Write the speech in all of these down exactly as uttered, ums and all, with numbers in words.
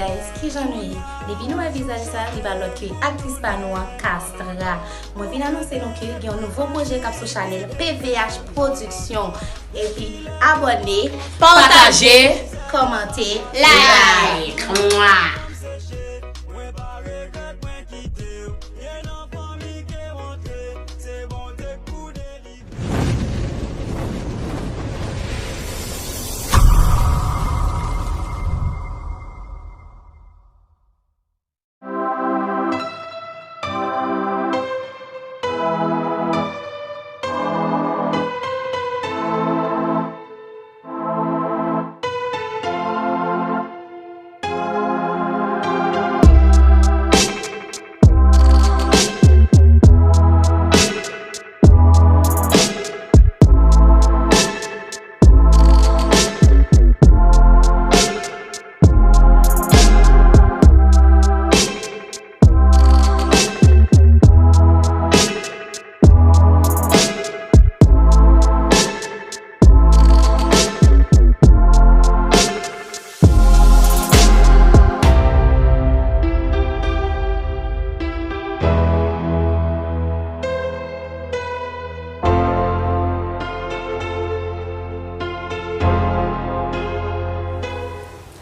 Guys, kijan nou ye? Depi nou wè vizaj sa, li pa lòt ke aktris pa nou an, Castra. Mwen vin anonse nou ke gen yon nouvo pwojè k ap sou chanèl P V H Production. Epi abòne, pataje, kòmante, like. Mwa.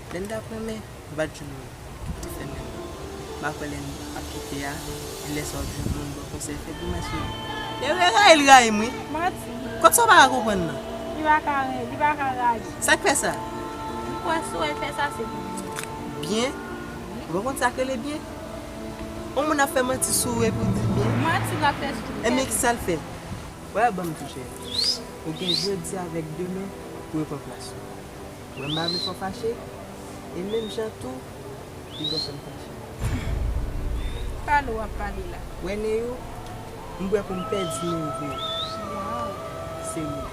Lè n t ap renmen, m pa t jwenn moun. Ki fè menm. M pa kwè lè n ap kite a, e lè sa w ap jwenn moun bò konsèy fè grimès wi. Lè w rayi l rayi m wi. Manti. Kot sa w pa ka konprann nan? Li pa ka ren, li pa ka rayi. Sa k fè sa? Li kwè si w wè l fè sa se pou byen. Byen? Ou pa konn sa k rele byen? Yon moun ap fè manti sou ou epi w di l byen. Manti l ap fè sou ou. Ebyen ki sa l fè? Wè, ban m tou chè. Ou gen jodi avèk demen pou reprann plas ou. Wè m pa vle fè w fache, e menm jan tou, li bò fè m fache. Pale w ap pale la. Wè Neyou, m prè pou m pèdi Neyou vre. Waw. Serye.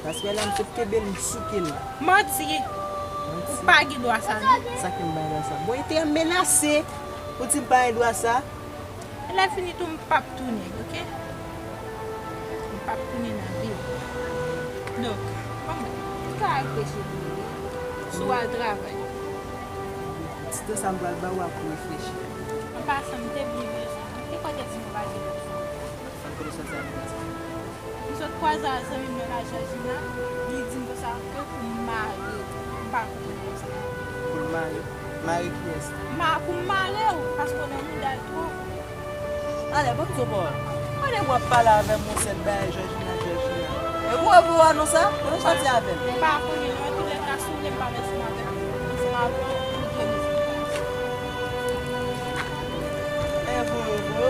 Paske la m sot kenbe l, m souke l la. Manti. Manti. Ou pa gen dwa sa non. Sa k fè m pa gen dwa sa? Bon, e te menase pou di m pa gen dwa sa. Lè fini tou, m p ap tounen, oke? M p ap tounen nan vi w. Donk, kòman? M ka reflechi pou ou wi. Si w al travay. Ti tan sa m pral ba ou a pou reflechi. An pasan, m te byen bezwen w. Ki kote di m pa gen lòt fanm? Fanm kote sòti a pou di. M sot kwaze ak zanmi m nan la Jòjina, li di m konsa ke pou m mare w. M pa konprann konsa. Pou l mare? Mare kiyès? Ma, pou m mare w, paske w nan mouda l twòp. Alè, ban m di w pawòl. Kote w ap pale avè m, yon sèl bagay, Jòjina, Jòjina. E ou wè vo a non sa? Kote w sòti avè l? M pa konnen non, antoulèka, si w vle m pa ansanm avè w. Ansanm avè w, m dwe m. E vo, e vo.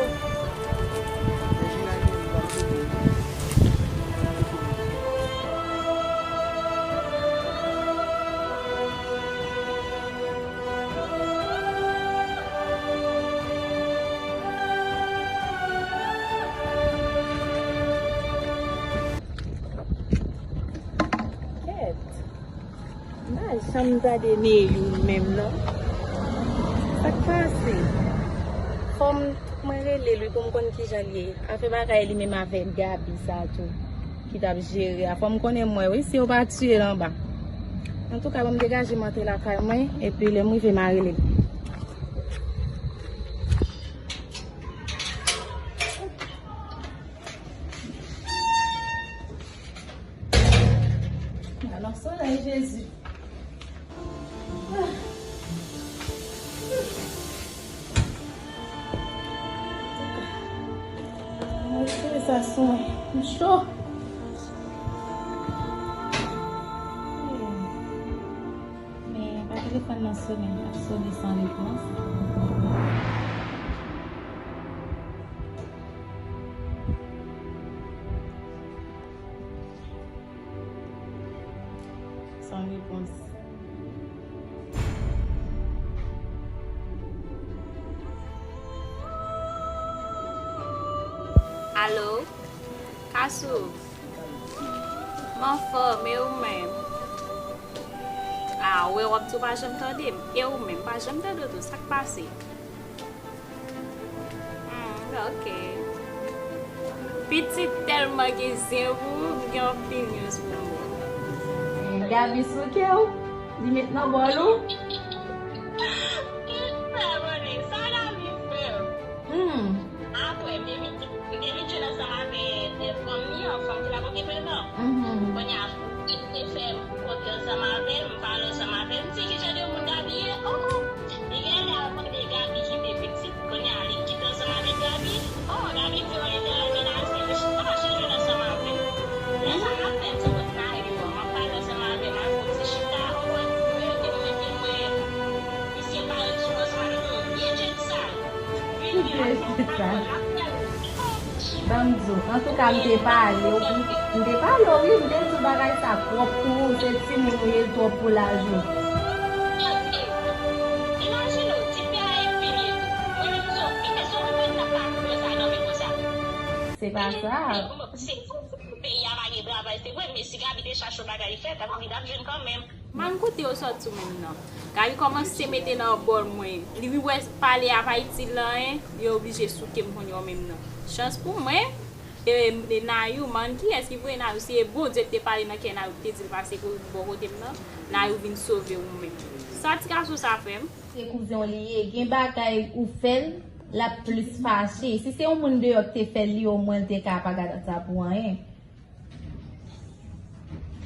Kèt. M pa janm tande Neyou menm non. Sa k pase? Fò m, mwen rele l wi pou m konn kijan l ye. Afè bagay li menm avèk Gaby sa tou ki t ap jere a. Fò m konnen m wè wi si yo pa tiye l anba. Antouka, ban m degaje m antre lakay mwen, epi lè m rive m a rele l. Alò, solèy, Jezi. Mwen retire sa sou mwen. M cho. Men, pa telefòn nan sonnen, l ap sonnen san repons. San repons. Alo? Kasou? M anfòm, e ou menm? A, wè, w ap di w pa janm tande m. E ou menm, pa janm tande w tou, sa k pase? Hmm, ok. Pitit tèlman gen zen pou ou, m gen anpil news pou ou. Gaby souke w, li met nan bòl ou. Sa. Ban m di w, antouka, m te pale w, m te pale w, wi, m te di w bagay sa twòp pou ou, se timoun ou ye, twòp pou laj ou. Imajine w, ti pè a epi li tou. Mwen menm, Sofi, èske w konprann n ap pale sa nan men konsa? Se pa sa. Se peyi a pa gen travay, se vre, men si Gaby te chache yon bagay fè, Gaby t ap jwenn kanmenm. Man, kote yo sòti w menm nan? Gaby kòmanse mete nan bòl mwen. Li wè pale a pa itil l anyen, li oblije souke m kounye a menm nan. Chans pou mwen, e, e Nayou, man, kiyès ki voye Nayou? Se Bondye ki te pale nan kè Nayou, ki te di l pase pou bò kote m nan. Nayou vin sove w menm. Sa ti gason sa fè m? Se kouzen w li ye. Gen bagay ou fè l, l ap plis fache. Si se yon moun deyò ki te fè l, li omwen l te ka pa gad sa pou anyen.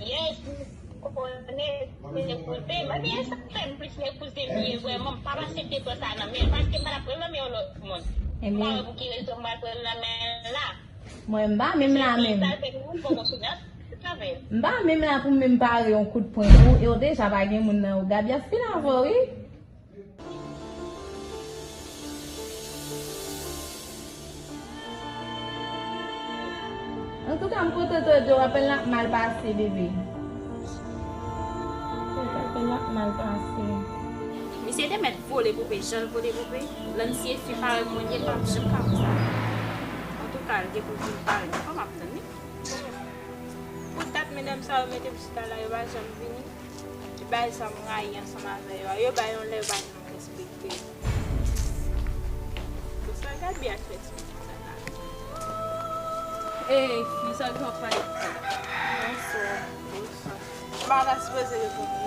Yes, m konnen se nepouz li ye. Mami, e sa k fè m plis nepouz li ye vrèman. M p ap aksepte pran sa nan men l, paske m pa t ap pran l nan men yon lòt moun. M pa wè pou ki rezon m pral pran l nan men l la. Mwen, m pa menm la menm. Sa fè moun poko finans avè l. M pa menm la pou m menm pare yon kout pwen pou ou, e w deja pa gen moun nan ou. Gaby ap fin avè w, wi. Antouka, m kontan tande w, apèl la ap mal pase, bebe. Apèl la ap mal pase. Misye te mèt vole poupe, jan l vole poupe. Lancy e fi parèy mwen ye, pa janm ka fè sa. Antouka, l gen pou vin parèy mwen. Kòman m ap tann li? Pou dat medam sa yo mete m chita la, yo pa janm vini. Bay sa m rayi ansanm avè yo a. Yo bay yon lè, yo pa janm respekte. Konsa Gaby ak fè ti moun sa la. Ey, fi, sa w gen w ap pale pou? Bonswa. Bonswa. M pa ta sipoze reponn li.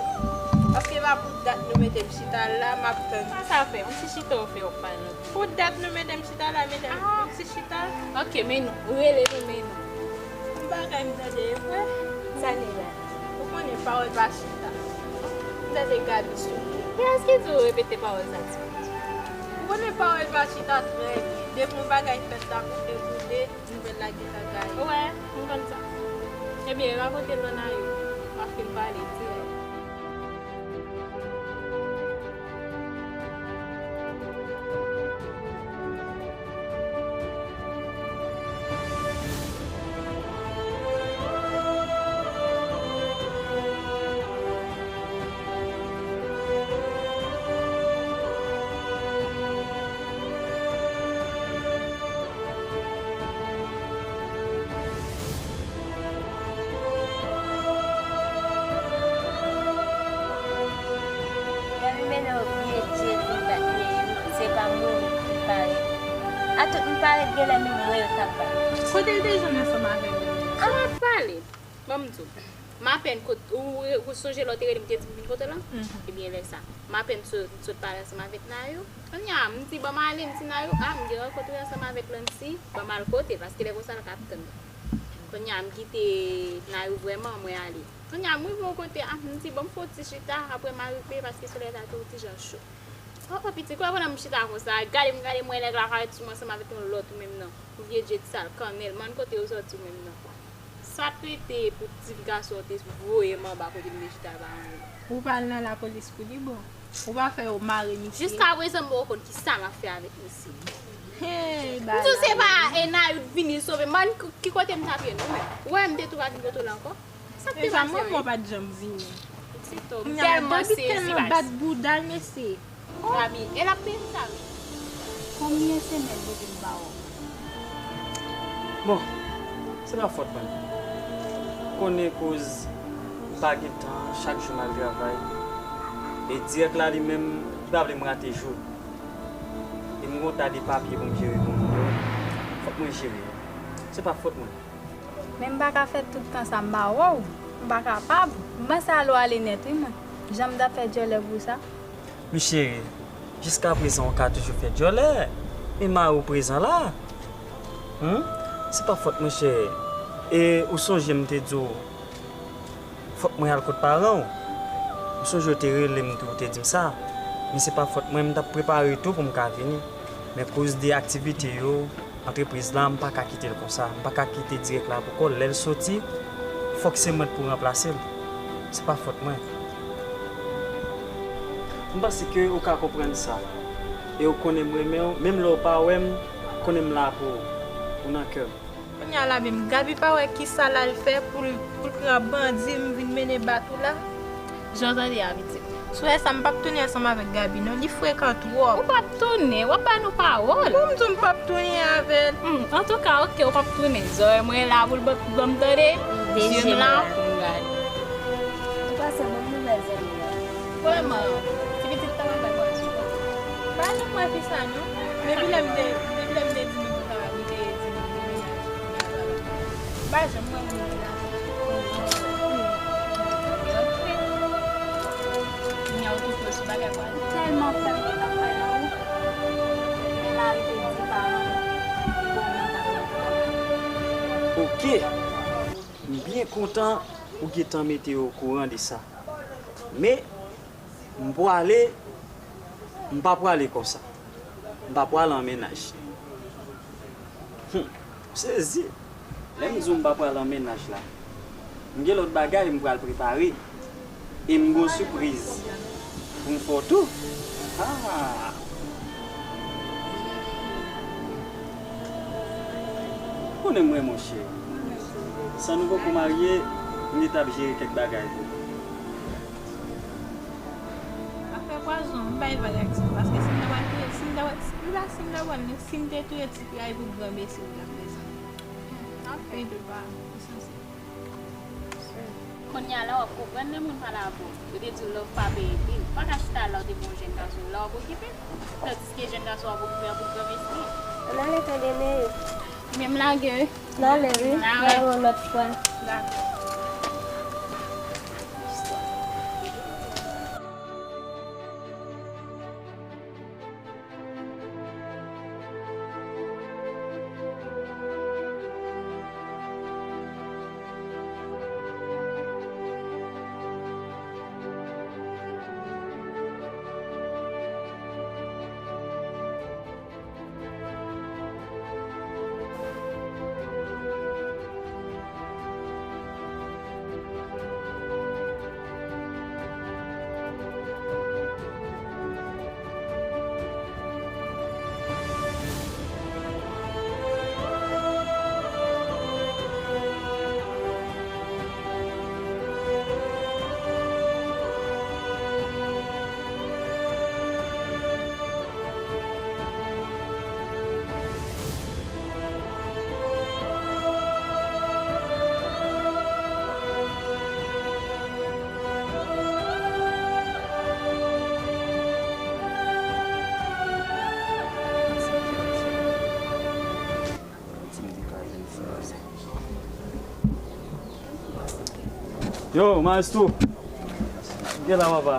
Paske pa pou dat nou mete m chita la, m ap tann. Sa sa fè? Yon ti chita w fè w ap pale nan. Pou dat nou mete m chita la, mete m yon ti chita. Ok, men nou. Rele nou, men nou. Yon bagay m tande, e vre? Sa gen la? Ou konnen pawòl pa chita. M tande Gaby sou. Kiyès ki di w repete pawòl sa, ti? Ou konnen pawòl pa chita trè byen. Depi yon bagay fèt la, koute koute, nouvèl la gentan gaye. Ou wè, m konn sa. Ebyen, rakonte l nan Nayou. W ap fin pale dirèk. Gaby mennen w byen dye, li bat li, se pa moun ki parèt. A tout m parèt, genlè menm mwen yo t ap bat. Kote l te jwenn ansanm avè w? Sa w ap pale? Ban m di w. M apèn kot, ou, ou sonje lè w te rele m, te di m vin kote w lan? Mhm. Ebyen, lè sa, m apèn sot, sot pale ansanm avèk Nayou. Kounye a, m di, "Ban m ale," m di Nayou, "A, m gen rankontre ansanm avèk Lancy, ban m al kote l, paske lè konsa l ka ap tann." Kounye a, m kite Nayou vrèman, mwen ale. Kounye a, m rive yon kote, a, m di, "Ban m fè yon ti chita, apre m a rive, paske solèy la tou ti jan cho." O, o, pitit, kwè pandan m chita konsa, gade m gade, m wè nèg la parèt sou mwen ansanm avèk yon lòt ou menm nan. Ou vye djed sal, kannèl, man kote yo sòti ou menm nan. Sa t rete pou ti fi gason an te voye m anba kote m te chita pa anyen. Ou pa al nan lapolis pou li, bon. Ou pa fè yo mare misye. Jiska prezan m poko konn kisa m ap fè avèk misye. Hey, m di w se pa e Nayou t vini sove m, man, ki kote m t ap ye non menm. Ou wè m te tou pa vin kote w la ankò? Sa k te pase wi? Mwen pa t janm vini. Pitit o, m tèlman sezi baz. Bat bouda l, mesye. Gaby, e l ap peye m sa wi. Konbyen semèn depi m pa wè w? Bon, se pa fòt mwen. Ou konnen koz m pa gen tan, chak jou m al travay. E dirèk la li menm, li pa vle m rate jou. E m gon ta de papye pou m jere pou moun yo. Fòk mwen jere. Se pa fòt mwen. Men m pa ka fè tout tan sa m pa wè w. M pa kapab. M panse ale w ale nèt wi mwen. Jan m t ap fè djòlè pou sa. Mi cheri, jiskaprezan ou ka toujou fè djòlè. Men mari w prezan la. Humm, se pa fòt mwen cheri. E ou sonje m te di w fòk mwen al kot paran w. M sonje w te rele m tou, w te di m sa. Men se pa fòt mwen, m t ap prepare tou pou m ka vini. Men koz de aktivite yo, antrepriz la, m pa ka kite l konsa. M pa ka kite dirèk la pou kò l. Lè l soti, fòk se mwen k pou ranplase l. Se pa fòt mwen. M panse ke ou ka konprann sa. E ou konnen m renmen w, menm lè w pa wè m, konnen m la pou ou. Ou nan kè m. Kounye a la menm, Gaby pa wè kisa l al fè pou l, pou l pran bandi m vin mennen bat ou la? Jan w tande a, pitit. Sou lè sa, m p ap tounen ansanm avèk Gaby, non. Li frekan twòp. Ou p ap tounen, w ap ba nou pawòl. Bon, m di w m p ap tounen avè l. Hmm, antouka, oke, ou p ap tounen. Zòrèy mwen la pou l ban, ban m tande. Zye m la pou m gade. Ou pase bon nouvèl, zanmi. Vrèman, ti pitit ta pral bay pwazon. Pa janm wè fi sa non. Depi lè m te, depi lè m te di nou pou ta, li te di nou pou mennaj, pou mennaj la. Pa janm wè moun nan. Kounye a ou tou fè sou bagay pwazon. Tèlman pè m te ka pale ou. Lè l arive di paran m, bon, mwen pa t nan. Oke. M byen kontan ou gentan mete yo okouran de sa. Men, m pwale, m pa pwale konsa. M pa pwale an mennaj. Hum, m sezi. Lè m di w m pa pwale an mennaj la, m gen lòt bagay m pral prepare. E m gon sipriz pou m fè w tou. Ah! Konnen mwen, monchè. San nou poko marye, m gentan ap jere kèk bagay pou ou. Afè pwazon, m bay vag ak sa, paske si m ta pral touye, si m ta pral, si m ta pral, si m te touye ti fi a, e pou granmesi w la prezan. Anfen, tou pa, li sanse. Kounye a la w ap konprann lè moun pale avè w. Yo te di w love pa peye bil. Ou pa ka chita la w te gen yon jèn gason, la w ap okipe. Tandiske jèn gason w ap okipe a pou granmesi. Ann ale tande Meri. Men m lage wi. N ale wi. N a wè. N a wè yon lòt fwa. Dakò. Yo, maestro. Gen la, papa.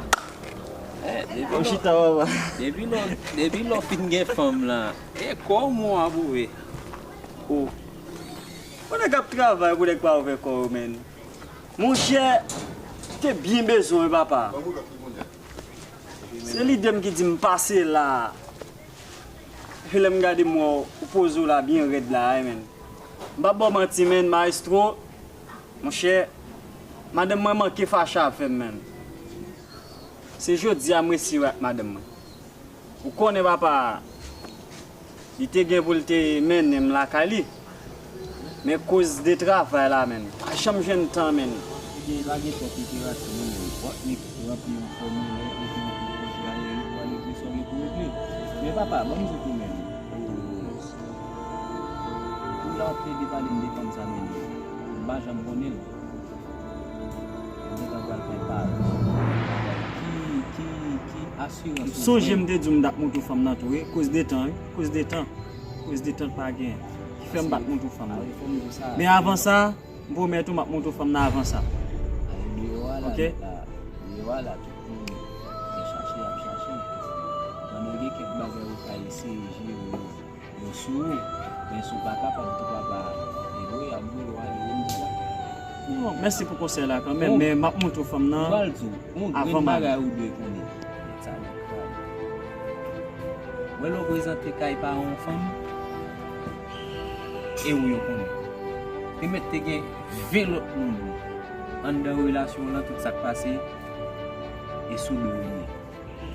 Eh, depi lè, chita, papa. Depi lè, depi lè w fin gen fanm lan, e kòman w ap wè? O. Mwen nèg ap travay pou nèg pa ouvè kò yo, menn. Monchè, te byen bezwen, papa. Se lide m ki di m pase la. Epi lè m gade m wè w, ou poze w la byen rèd la, wi, menn. M p ap ba w manti, menn, maestro. Monchè, madanm mwen manke fache avè m, menn. Se jodi a m resi wè ak madanm mwen. Ou konnen papa a, li te gen pou l te mennen m lakay li. Men koz de travay la, menn, pa janm jwenn tan, menn. Ebyen, pa gen twòp literati non, menn. W ap ranpli yon fòmilè epi w ap regle sa w gen pou regle. Men papa, ban m di w tou, menn. Ou la w ap plede pale m de fanm sa, menn. M pa janm konnen l. Ou gentan pral fè pale. Ki, ki, ki asirans ou sonje jwenn? M te di w m t ap montre w fanm nan tou, wi. Koz de tan, wi. Koz de tan. Koz de tan pa gen. Ki fè m pa t montre w fanm nan. Ale fè m di sa. Men avan sa, m pwomèt ou m ap montre w fanm nan avan sa. Ale deyò a la, oke? Deyò a la, tout moun ap chache, ap chache. Pandan gen kèk bagay ou ka eseye jere yo. Yo sou ou, men si w pa kapab tou papa, e wi, ap voye w ale wi m di sa. Non, mèsi pou konsèy la kanmenm, men m ap montre w fanm nan avan m ale. Ou pral di w, yon grenn bagay ou dwe konnen. Sa nèg kraze. Wè lè w prezante kay paran yon fanm, e ou yo konnen. Te mèt te gen ven lòt moun anndan relasyon w lan, tout sa k pase, e sou do w li ye.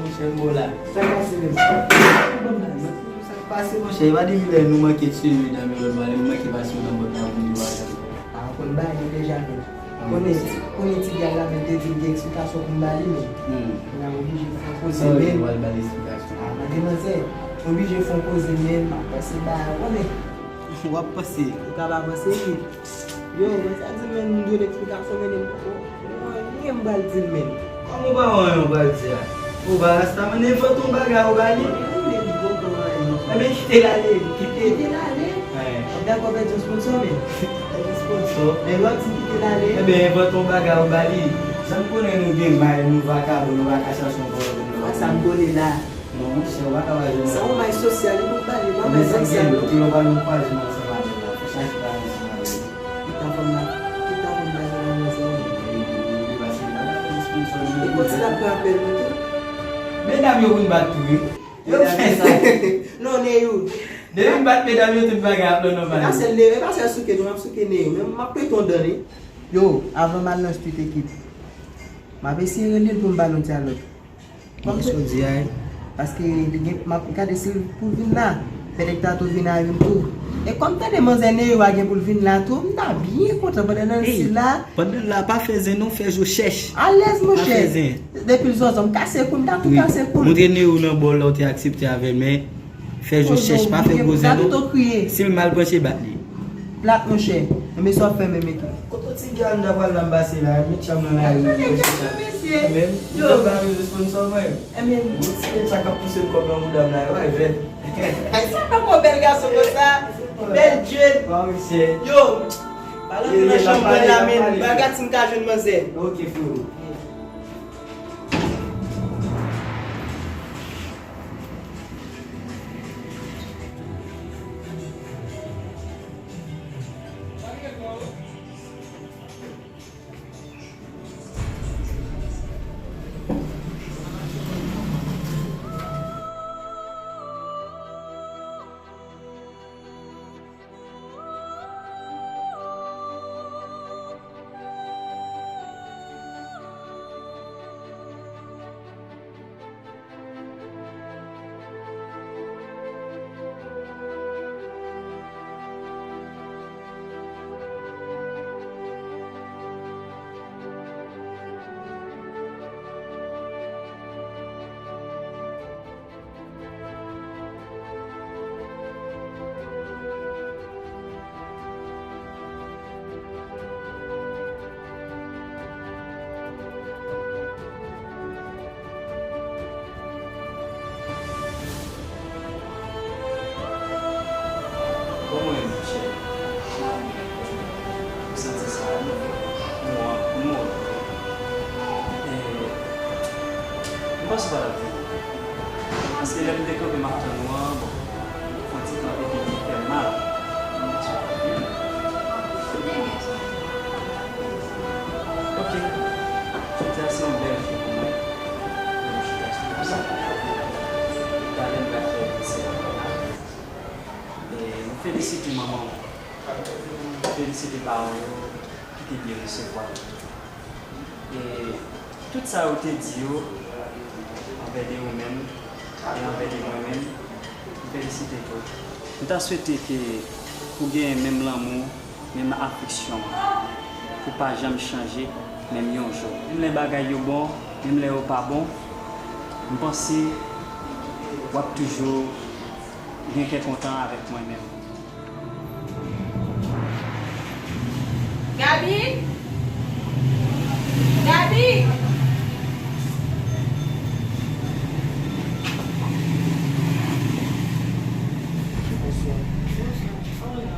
Monchè, m bo la. Sa k pase menm? Sa k pase, monchè? E pa depi lè nou manke tcheke medam yo lòt bò, nou manke pase yo nan bòt la pou nou bagay. A, konn bagay yo deja menm. Konnen ti, konnen ti gal la menm te di m gen eksplikasyon pou m ba li menm. Hmm. Kounye a m oblije fè yon koze menm. Sa w wè, w al ba l eksplikasyon? A, mande manzè, m oblije fè yon koze menm, m ap panse bagay, w konnen. W ap panse? Ou ka pa panse vit. Yo, mwen sa di menm m dwe l eksplikasyon, men m poko. Mwen, m pral di l menm. Kòman w pa wè anyen w pral di a? Ou ba rasta, mande fè ton bagay, ou ba li. Ebyen, kite l ale, kite. Kite l ale? Wi. Ap dakò pèdi yon sponsor, men. Pèdi sponsor. Men lè w ap di kite l ale. Ebyen, envante yon bagay, ou ba li. Jan m konnen nou gen may, nou vakabon, nou pa ka chache yon pwoblèm. Sa m kole la. Non, monchè, ou pa ka pale de sa. Sa yon may sosyal, li pou pale, pa bay zak sa, non. Kote yo pale, nou kwaze nan sa pale la. Fè chache pale ansanm avè yo. Kit avan m la, kit avan m la, nan manzè yo. Li pase la, li pase la. E konn si l ap pran apèl mwen tou. Medam yo konn bat tou, wi. Yo fè sa. Non, Neyou. Depi m bat medam yo, tout bagay ap lò nòmal. E pa sèl Neyou, e pa sèl souke, non, m ap souke Neyou. Men m ap prete yon dan, wi. Yo, avan m al nan street ekip, m ap eseye rele l pou m ba l yon dyalòg. Kòm se w di a, wi. Paske li gen, m ap gade si l pou l vin la. Pèdèk ta tou vin a youn tou. E kòm tande manzè Neyou a gen pou l vin la tou, m ta byen kontan pandan nan l si la. Pandan l la, pa fè zen non, fè je w chèch. Alèz, monchè. Pa fè zen. Depi l zòzò, m kase kou l, m ta tou kase kou l. Montre Neyou nan bò la w te aksepte avè l, men fè je w chèch, pa fè gwo zen non. Si l mal branche, bat li. Plat, monchè. Enben sa w ap fè menm, Meki? Kote ti gal m ta pral la m pase la, met chanm nan lari, mwen chita. Yo. Yo, ba m sponsor mwen. Ebyen, bon, ti nèg sa k ap pouse kòb nan bouda m la, yo, ay, vèt. Ay, sa pa ko bèl gason konsa. Bèl jèn. Yo, pa rantre nan chanm mwen la, men, bagay si m ka jwenn manzè. Ok, freo. Kòman w ye, monchè? Ou santi sa, non? Non, non. Eh, m panse w pa t ap vini. Paske Lè m te kanpe m ap tann ou an, bon, fè yon ti tan epi li fè m mal. Ok. Jodi a se yon bèl jou pou mwen. Pou m chita sou konsa. Talè m pral fè desè. E nou felisite manman w. Felisite paran w yo ki te byen resevwa. E tout sa yo te di yo anvè de ou menm e anvè de mwen menm, m felisite tou. M ta swete ke pou genyen menm lanmou, menm afeksyon an, pou pa janm chanje menm yon jou. Menm lè bagay yo bon, menm lè yo pa bon, m panse w ap toujou gen kè kontan avèk mwen menm. Gaby! Gaby! Bonswa. Bonswa.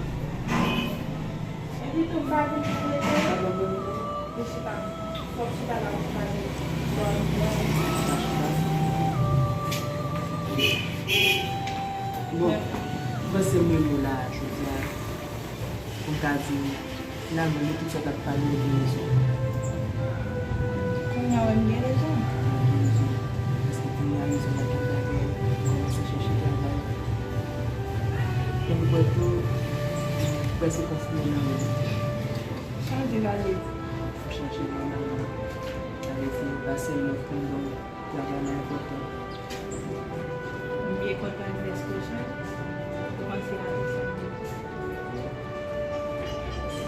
Epi tou m pa vin pou rete. Ou chita. Fòk chita la pou pale. Bon, m panse mwen menm la, jodi a, pou m ka di, finalman, nou tout sa t ap pale yo gen rezon. Kounye a, wè m gen rezon. Gen rezon. Paske kounye a, rezon nan tout bagay, m kòmanse chèche travay. E m kwè tou, m kwè se konfime nan men m. Chanje la, Lady. Fò chanje la, manman. Sa vle di, pa sèlman pou m bon, travay la enpòtan. M byen kontan lè ke w chanje. Ou panse avè sa m te di.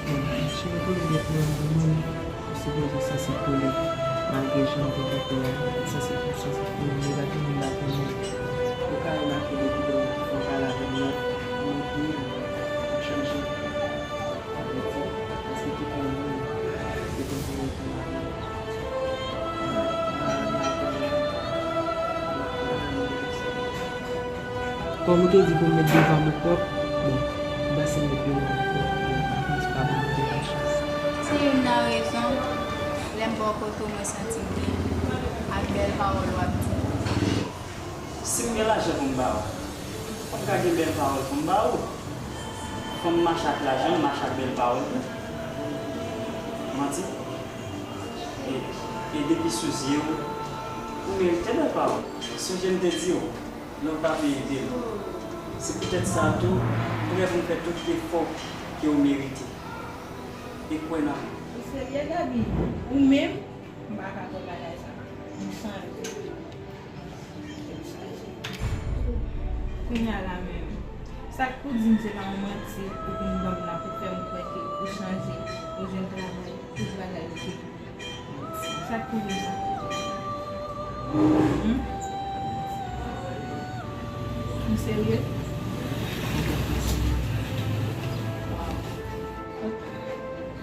Bon, cheve koule gen pwoblèm pou mwen. Ou sipoze sanse koule. Malgre jan w te kanpe a, ou sanse, ou sanse koule. Men pa tout moun la konnen. Ou ka remake depi lè w fè yon pale avè m nan, ou kriye, ou chanje. Kòm ou te di pou m met devan mwen pwòp, bon, m panse m met devan mwen pwòp, bon, m pa panse pa bon mete lachans. Se youn nan rezon, lè m bò kote w, mwen santi m byen ak bèl pawòl w ap di. Si m gen lajan pou m ba w, fò m ka gen bèl pawòl pou m ba ou. Fò m mache ak lajan, m mache ak bèl pawòl tou. Manti? E, e depi sou zye w, ou merite bèl pawòl. Sonje m te di w, lè w pa vle ede m. Se poutèt sa tou, m prè pou m fè tout efò ke w merite. E kwè nan mwen. Ou serye, Gaby? Ou menm? M pa ka kwè bagay sa. M chanje. Kounye a la menm, sa k pou di m se pa yon manti ou vin ban m la pou fè m kwè ke ou chanje, ou jwenn travay, tout bagay oke. Sa k pou di m sa? Hmm? Ou serye? Wow.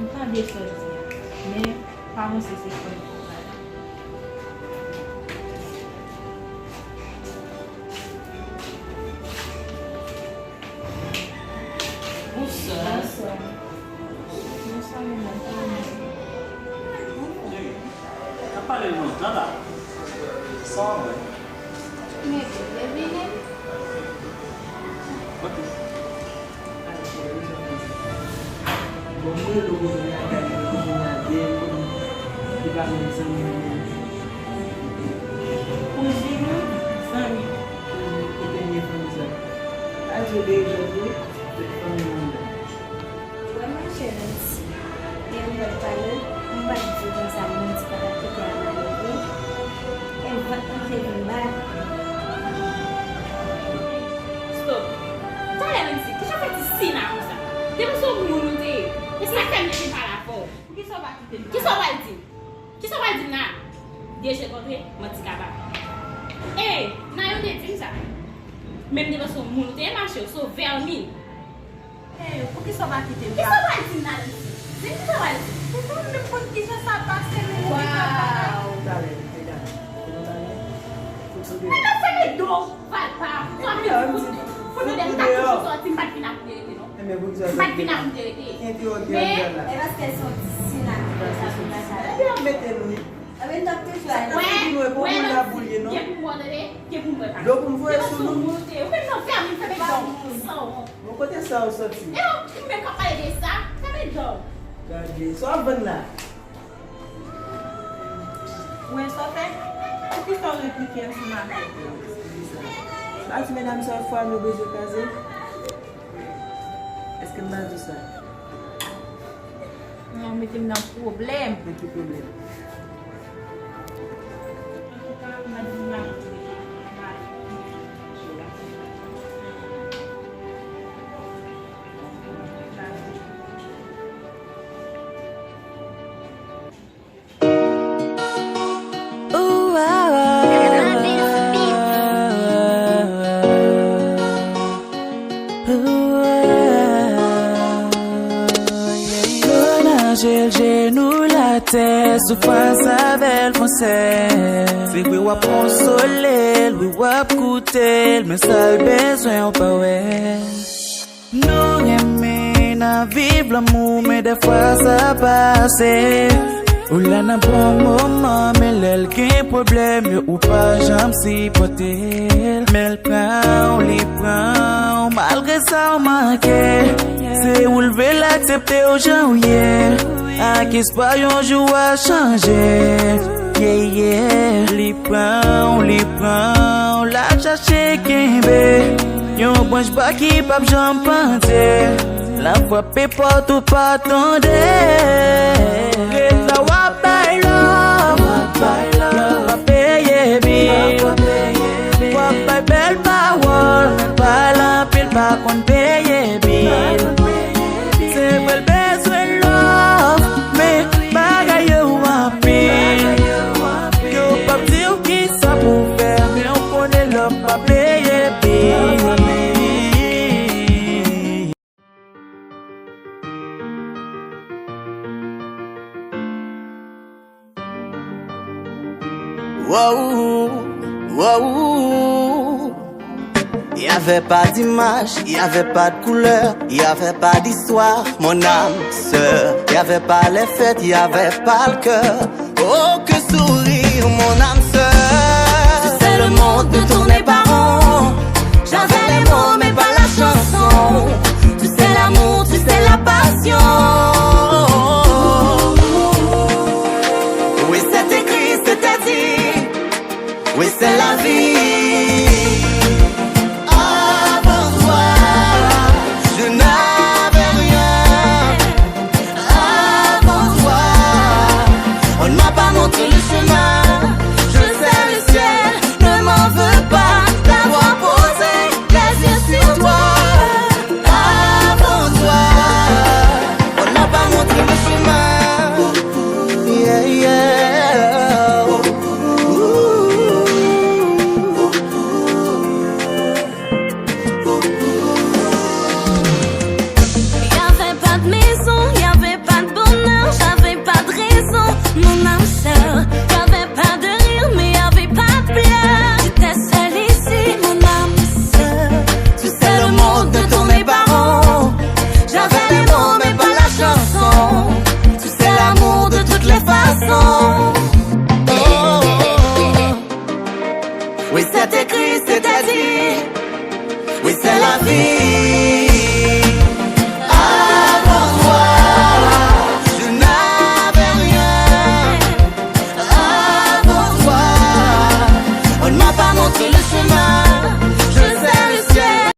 M tande sa w di a, men pa panse se fòt mwen. Bonswa. Bonswa. Bonswa, medam. Kòman nou ye? N ap pale lontan la. Sa w ap bwè? Mete, vini. Ok. Bon, mwen rele w kote m lakay mwen, kote m ale, kote m, li pa menm zanmi m menm. Kouzin ou, zanmi m. Kouzin, kote m ye fanmi sa? Pa di yo de jòt wi, tout fanmi m anndan. Wè monchè Nancy, gen nouvèl pale, m pa t di w konsa Monty pa t ap kite Amani vre. E vant Monty vin ba. Stop! Talè Nancy, kijan w fè ti sina konsa? Depi se yon moun ou te ye, e sa k fè m te vin pale avè w. Poukisa w pa kite m pale? Kisa w pral di m? Kisa w pral di m la? Vye je kontre, manti kaba. Ey, Nayon te di m sa. Menm depi se yon moun ou te ye, mache, w se yon vèmin. Ey, poukisa w pa kite m? Kisa w pral di m la, Nancy? Di m kisa w pral di m. Poukisa w menm konn kijan sa pase, menm ou vin fè m bagay? Wow! Talè, mesye, talè. Fout nou deyò. Nèg la fèmen do w, Valpa. Sa w ap vin di fout nou, fout nou deyò. M pa t toujou sòti, m pa t vin ak vérité, non. M pa t vin ak vérité. Men, e paske se yon ti sina ki fè sa pou m lakay. Ebyen, ap mete l wi. Amen, n ap te fly nan figi nou, e pou moun la boule, non? Gen pou mwen, tande? Gen pou mwen, pa. Dlo pou m voye sou nou? Ou menm nan fèm, fèm dan w. San wont. Bon, kote sa ou soti? E ou, ou menm k ap pale de sa? Fèm dan w. Gade, sa w ap vann la? Ou wè sa w fè? Poukisa w replike m sou makèt la? Sa ti medam sa fwa nou bezwen kraze? Èske m pa di sa? Non, mete m nan pwoblèm. Nan ki pwoblèm? Antouka, madanm mwen ap di mari. Yo naje l jenou l atè, soufrans avè l fonse. Se vre w ap konsole l, wi w ap koute l, men sa l bezwen w pa wè. Nou renmen n ap viv lanmou, men dèfwa sa pase. Ou la nan bon moman, men lè l gen pwoblèm yo, ou pa janm sipòte l. Men l pran w, li pran w, malgre sa w manke. Se ou l vle l aksepte w jan w ye, ak espwa yon jou w a chanje. Yeah, yeah. Li pran w, li pran w, l ap chache kenbe yon branch bwa ki p ap janm pandye. L ap frape pòt ou pa tande. Ret la w ap bay love, love pa peye bil. W ap bay bèl pawòl, men pale anpil pa konn peye bil. Se vre l bezwen love, men bagay yo anpil. Yo p ap di w kisa pou w fè, men w konnen love pa peye bil. Wow, wow. Il y avait pas d'image, il y avait pas de couleur, il y avait pas d'histoire, mon âme sœur. Il y avait pas les fêtes, il y avait pas le cœur. Oh, que sourire, mon âme sœur. Tu sais, le monde ne tournait pas rond. J'avais les mots, mais pas la chanson. Tu sais, l'amour, tu sais, la passion. Oui, c'est écrit, c'était dit. Oui, c'est la vie. Avant toi, je n'avais rien. Avant toi, on ne m'a pas montré le chemin. Je sais, le ciel ne m'en veut pas d'avoir posé les yeux sur toi. Avant toi, on ne m'a pas montré le chemin. Yeah, yeah. Y avait pas de maison, y avait pas de bonheur, j'avais pas de raison, mon âme sœur. Y avait pas de rire, mais y avait pas de pleurs. J'étais seule ici, mon âme sœur. Tu sais, le monde ne tournait pas rond. J'avais les mots, mais pas la chanson. Tu sais, l'amour de toutes les façons. Oh, oh, oh, oh. Oui, c'est écrit, c'était dit. Oui, c'est la vie.